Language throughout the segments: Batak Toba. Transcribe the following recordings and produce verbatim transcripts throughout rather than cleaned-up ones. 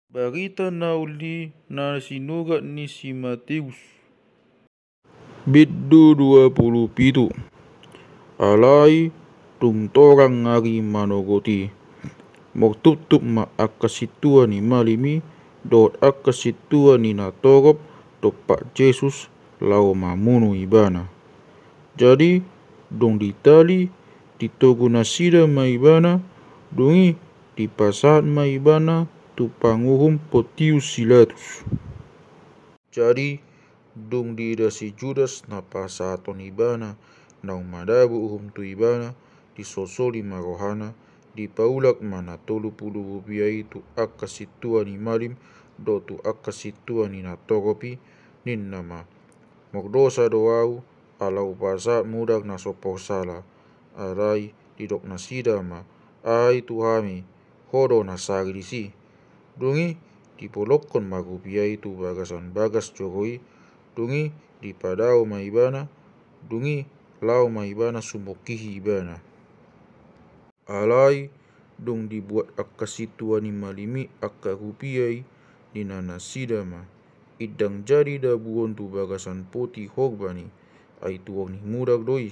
Barita na uli na sinurat ni si Mateus. Bindu dua pulu pitu. Alai dung torang ari manogot i, mangtuptup ma angka sintua ni malim i dohot angka sintua ni natorop dompak Jesus laho mamunu ibana. Jadi dung ditali, ditogu nasida ma ibana, dung i dipasahat ma ibana tu panguhum Pontius Pilatus. Jadi dung diida si Judas na pasahathon ibana naung madabu uhum tu ibana, disolsoli ma rohana, dipaulak ma na tolu pulu rupia i tu angka sintua ni malim dohot tu angka sintua ni natorop i, ninna ma: Mardosa do ahu, ala hupasahat mudak na so porsala. Alai didok nasida ma: Aha i tu hami, ho do na sari disi. Dung i dipolokkon ma rupia i tu bagasan bagas joro i, dung i dipadao ma ibana, dung i laho ma ibana sumongkihi ibana. Alai dung dibuat angka sintua ni malim i angka rupia i, ninna nasida ma: Indang jadi dabuon tu bagasan poti horban i, ai tuor ni mudak do i.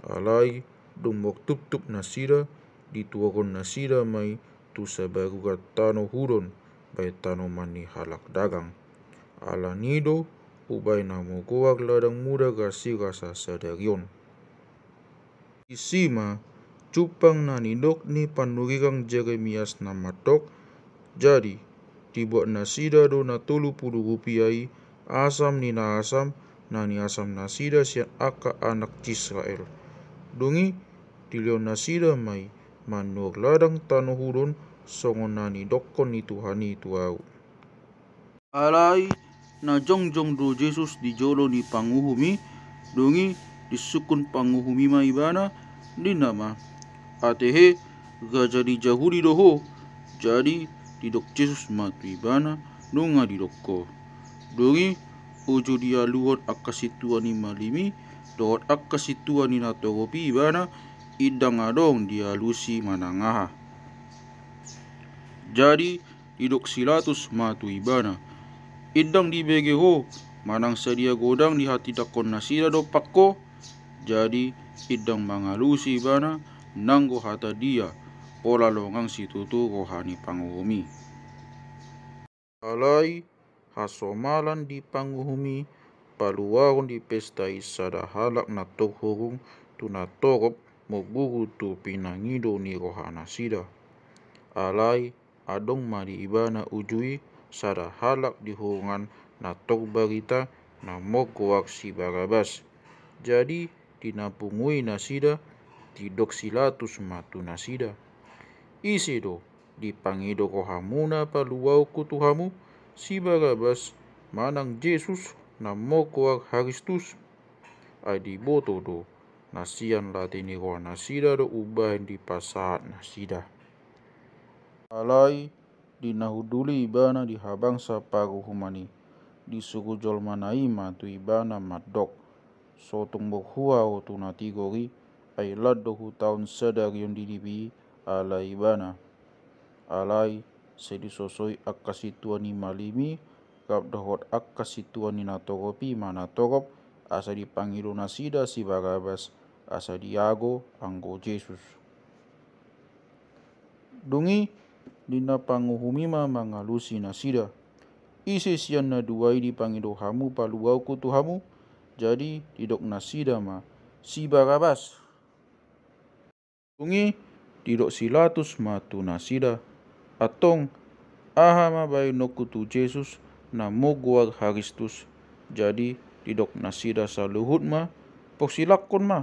Alai dung mangtuptup nasida, dituorhon nasida ma i tu sabarugat tano hudon, bahen tanoman ni halak dagang. Alani do hubahen na mogoar ladang mudak asi rasa sadari on. Disi ma jumpang na nidok ni panurirang Jeremias na mandok: Jadi dibuat nasida do na tolu pulu rupia i asam ni na asam, na niasam nasida sian angka anak Israel. Dung i dilehon nasida ma i manuor ladang tano hudon, songon na nidokkon ni Tuhan i tu ahu. Alai na jongjong do Jesus di jolo ni panguhum i, dung i disungkun panguhum i ma ibana, ninna ma: Atehe, raja ni Jahudi do ho? Jadi didok Jesus ma tu ibana: Nunga didok ho. Dung i uju dialuhon angka sintua ni malim i dohot angka sintua ni natorop i ibana, indang adong dialusi manang aha. Jadi didok si Pilatus ma tu ibana: Indang dibege ho manang sadia godang dihatindangkon nasida dompak ho? Jadi indang mangalusi ibana, nanggo hata dia, pola longang situtu roha ni panguhum i. Alai hasomalan di panguhum i, paluahon di pesta i sada halak na torhurung tu natorop, manguru tu pinangido ni rohanasida. Alai adong ma di ibana uju i sada halak di hurungan na torbarita, na margoar si Barabas. Jadi di na pungu i nasida, didok si Pilatus ma tu nasida: Ise do dipangido rohamuna paluahonku tu hamu, si Barabas manang Jesus na margoar Kristus? Ai diboto do na sian late ni rohanasida do umbahen dipasahat nasida. Alai di na hundul i ibana di habangsa paruhuman i, disuru jolmana i ma tu ibana mandok: So tung marhua ho tu na tigor i, ai lan do hutaon sadari on di dipi i ala ibana. Alai sai disosoi angka sintua ni malim i rap dohot angka sintua ni natorop i ma natorop, asa dipangido nasida si Barabas, asa diago anggo Jesus. Dung i di na panguhum i ma mangalusi nasida: Ise sian na dua i dipangido hamu paluahonku tu hamu? Jadi didok nasida ma: Si Barabas. Dung i didok si Pilatus ma tu nasida: Antong, aha ma baenonku tu Jesus na margoar Kristus? Jadi didok nasida saluhut ma: Porsilangkon ma.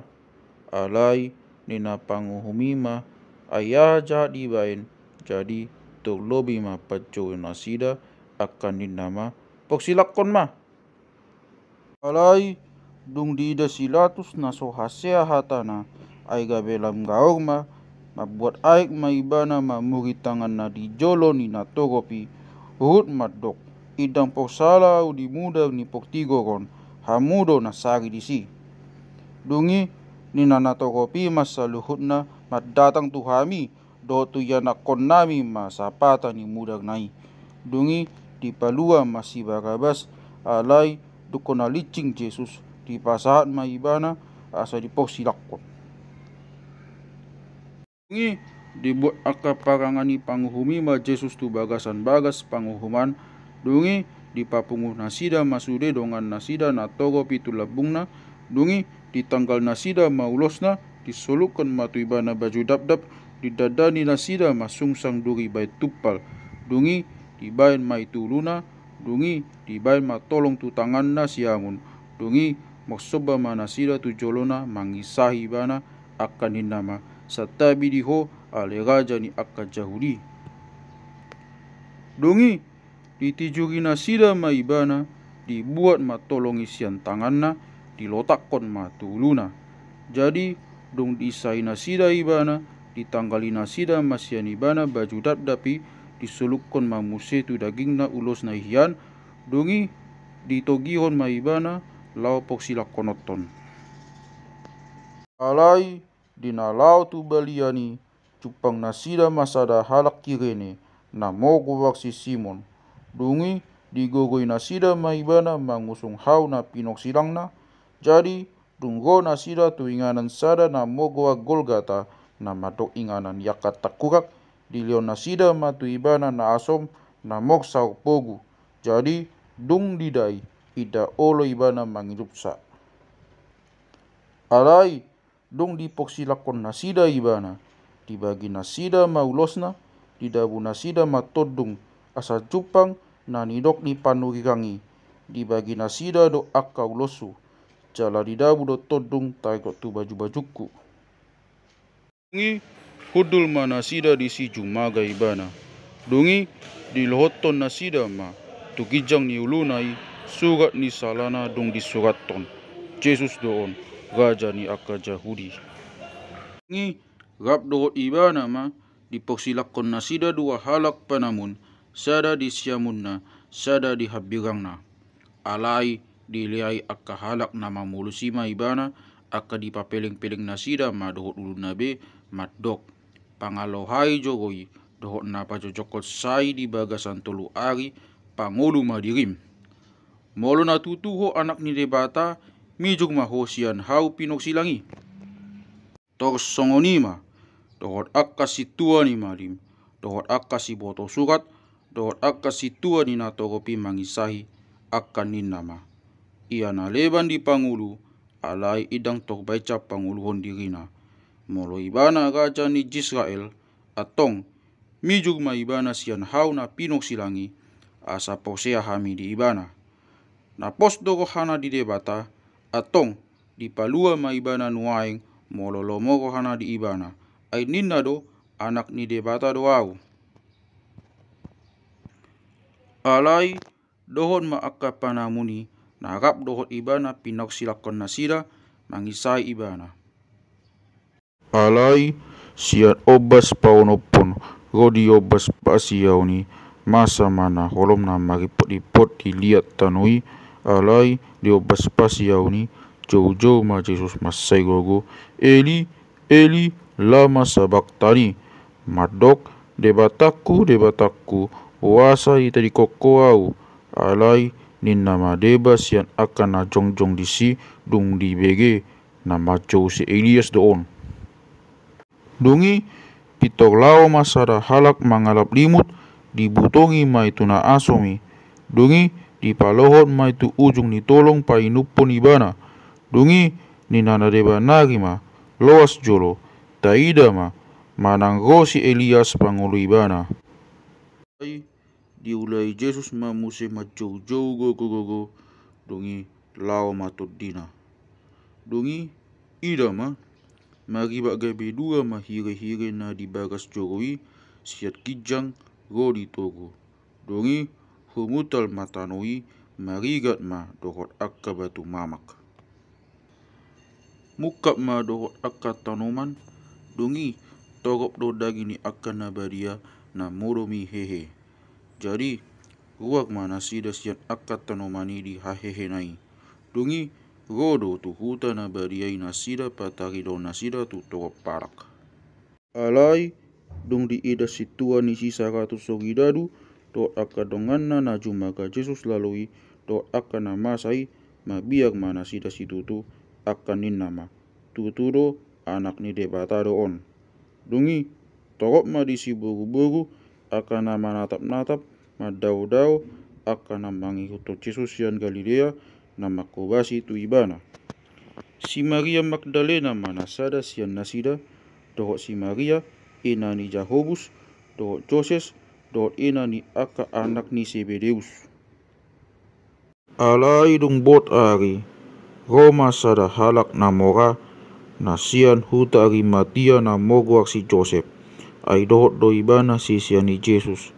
Alai ninna panguhum i ma: Ai aha jahat dibaen? Jadi tarlobi ma panjou nasida, angka ninna ma: Porsilangkon ma. Alai dung diida si Pilatus na so hasea hatana, ai gabe lam gaor ma, mambuat aek ma ibana mamuri tanganna di jolo ni natorop i, huhut mandok: Indang porsala ahu di mudak ni portigor on, hamu do na sari disi. Dung i ninna natorop i ma saluhutna: Mandatang tu hami dohot tu ianakkonnami ma sapata ni mudakna i. Dung i dipalua ma si Barabas. Alai dung hona lincing Jesus, dipasahat ma ibana asa diporsilanghon. Dung i dibuat angka parangan ni panguhum i ma Jesus tu bagasan bagas panguhuman. Dung i dipapungu nasida ma sude dongan nasida na torop i tu lambungna. Dung i ditanggal nasida ma ulosna, disolukhon ma tu ibana baju dapdap, didandani nasida ma sungsang duri bahen tumpal. Dung i dibahen ma i tu uluna. Dung i dibahen ma tolong tu tanganna siamun. Dung i marsomba ma nasida tu jolona mangisahi ibana, angka ninna ma: Santabi di ho, ale raja ni angka Jahudi. Dung i ditijuri nasida ma ibana, dibuat ma tolong i sian tanganna, dilotakhon ma tu uluna. Jadi dung diisahi nasida ibana, ditanggali nasida ma sian ibana baju dapdap i, disolukhon ma muse tu dagingna ulosna i hian. Dung i ditogihon ma ibana laho porsilangkononhon. Alai di na laho tu balian i, jumpang nasida ma sada halak Kirene, na margoar si Simon. Dung i digogoi nasida ma ibana mangusung hau na pinorsilangna. Jadi dung ro nasida tu inganan sada na margoar Golgata, na mandok inganan ni angka tangkurak, dilehon nasida ma tu ibana na asom na marsaor pogu. Jadi dung dida i, inda olo ibana mangidupsa. Alai dung diporsilanghon nasida ibana, dibagi nasida ma ulosna. Didabu nasida ma tondung, asa jumpang na nidok ni panurirang i: Dibagi nasida do angka uloshu. Jala didabu do tondung taringot tu bajubajungku. Dung i hundul ma nasida disi, jumaga ibana. Dung i dilohothon nasida ma tu ginjang ni uluna i surat ni salana, dung disurathon: Jesus do on, raja ni angka Jahudi. Dung i rap dohot ibana ma diporsilanghon nasida dua halak panamun, sada di siamunna, sada di hambirangna. Alai dileai angka halak na mamolus i ma ibana, angka dipapelengpeleng nasida ma dohot uluna be, mandok: Pangalohai joro i dohot na pajojokhon sai di bagasan tolu ari, pangolu ma dirim. Molo na tutu ho Anak ni Debata, mijur ma ho sian hau pinorsilang i. Torus songon i ma dohot angka sintua ni malim, dohot angka siboto surat, dohot angka sintua ni natorop i mangisahi, angka ninna ma: Ia na leban di pangolu, alai ndang torbaensa pangoluhon dirina. Molo ibana raja ni Israel, antong mijur ma ibana sian hau na pinorsilang i, asa porsea hami di ibana. Na pos do rohana di Debata, antong dipalua ma ibana nuaeng, molo lomo rohana di ibana, ai ninna do: Anak ni Debata do ahu. Alai dohot ma angka panamun i, na rap dohot ibana pinorsilanghon nasida, mangisahi ibana. Alai sian ombas paonomhon ro di ombas pasiaon i, masa ma na holom na maripotimpot di liat tano i. Alai di ombas pasiaon i, joujou ma Jesus mansai gogo: Eli, Eli, lama sabaktani? Mandok: Debatangku, Debatangku, boasa ditadingkon Ho ahu? Alai ninna ma deba sian angka na jongjong disi, dung dibege: Na manjou si Elias do on. Dung i pintor laho ma sada halak mangalap limut, dibutongi ma i tu na asom i. Dung i dipalohot ma i tu ujung ni tolong painumhon ibana. Dung i ninna na deba nari ma: Loas jolo, taida ma, manang ro si Elias pangolu ibana. Ai diulai Jesus ma muse manjoujou gogogogo, dung i laho ma tondina. Dung i ida ma, maribak gabe dua ma hirehire na di bagas joro i, sian ginjang ro di togu. Dung i humutal ma tano i, marigat ma dohot angka batu mamak. Mungkap ma dohot angka tanoman, dung i torop do daging ni angka na badia na modom i hehe. Jadi ruar ma nasida sian angka tanoman i di hahehena i. Dung i ro do tu huta na badia i nasida, pataridaon nasida tu torop halak. Alai dung diida sintua ni si saratus sori dadu, dohot angka donganna na jumaga Jesus lalu i, dohot angka na masa i, mabiar ma nasida situtu, angka ninna ma: Tutu do, Anak ni Debata do on. Dung i, torop ma di siboruboru angka na manatapnatap, mandaodao angka na mangihuthon Jesus sian Galilea, na manghobasi tu ibana. Si Maria Magdalena ma na sada sian nasida, dohot si Maria, ina ni Jakobus, dohot Joses, dohot ina ni angka anak ni Sebedeus. Alai dung bot ari, ro ma sada halak na mora, na sian huta Arimatia, na margoar si Josep, ai dohot do ibana sisia ni Jesus.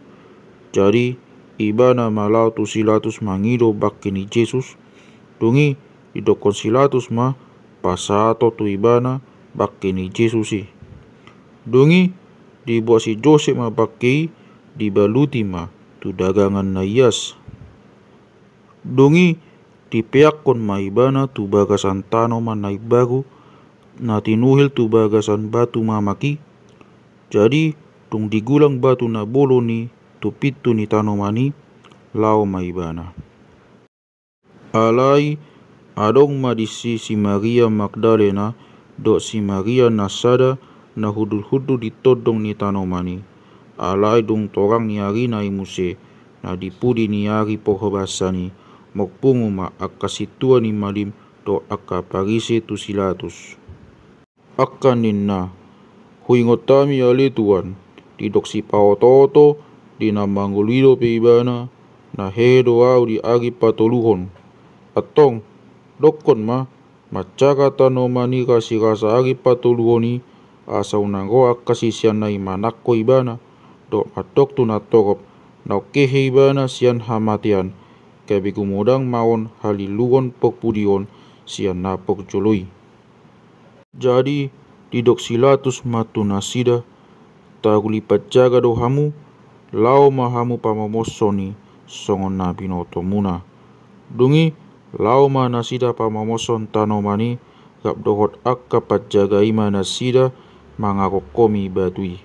Jadi, ibana ma laho tu si Pilatus mangido bangke ni Jesus. Dung i, didokkon si Pilatus ma pasahathon tu ibana bangke ni Jesus i. Dung i, dibuat si Josep ma bangke i, dibaluti ma tu dagangan na ias. Dung i, dipeakkon ma ibana tu bagasan tanoman na imbaru, na tinuhil tu bagasan batu mamak i. Jadi, dung digulang batu na bolon i tu pintu ni tanoman i, laho ma ibana. Alai, adong ma disi si Maria Magdalena, dohot si Maria na sada, na hundulhundul di tondong ni tanoman i. Alai dung torang ni arina i muse, na di pudi ni ari parhobasan i, marpungu ma angka sintua ni malim dohot angka Parise tu si Pilatus. Angka ninna: Huingot hami ale Tuan, didok sipaotooto di na mangolu i dope ibana, na hehe do ahu di ari patoluhon. Antong, dokkon ma, manjaga tanoman i rasirasa ari patoluhon i, asa unang ro angka siseanna i manangko ibana, dohot mandok tu natorop, naung hehe ibana sian hamatean, gabe gumodang ma on halinluhon parpudion sian na parjolo i. Jadi, didok si Pilatus ma tu nasida: Tauli panjaga do hamu, laho ma hamu pamomoshon i, songon na binotomuna. Dung i, laho ma nasida pamomoshon tanoman i, rap dohot angka panjaga i ma nasida mangarongkomi batu i.